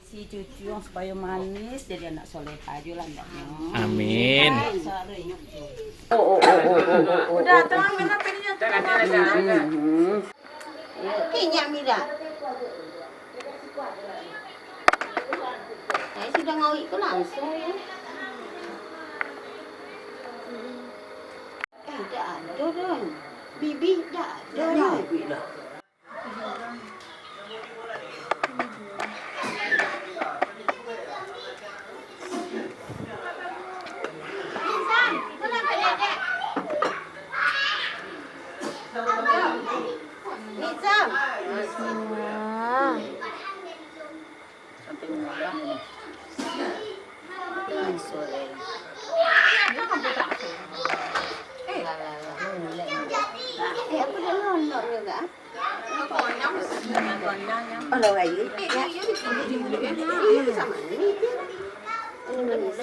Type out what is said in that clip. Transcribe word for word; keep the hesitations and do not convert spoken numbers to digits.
Si cucu yang supaya manis, jadi anak soleha juo lah andaknyo. Amin. Udah, tenang, tenang, tenang. Ini yang Mira. Saya sudah ngawik tu langsung ya. Eh, tak ada dah. Bibi tak ada dah. Eh, aku dah nonton juga. Alah, baik. Ini sama ni. Ini manis.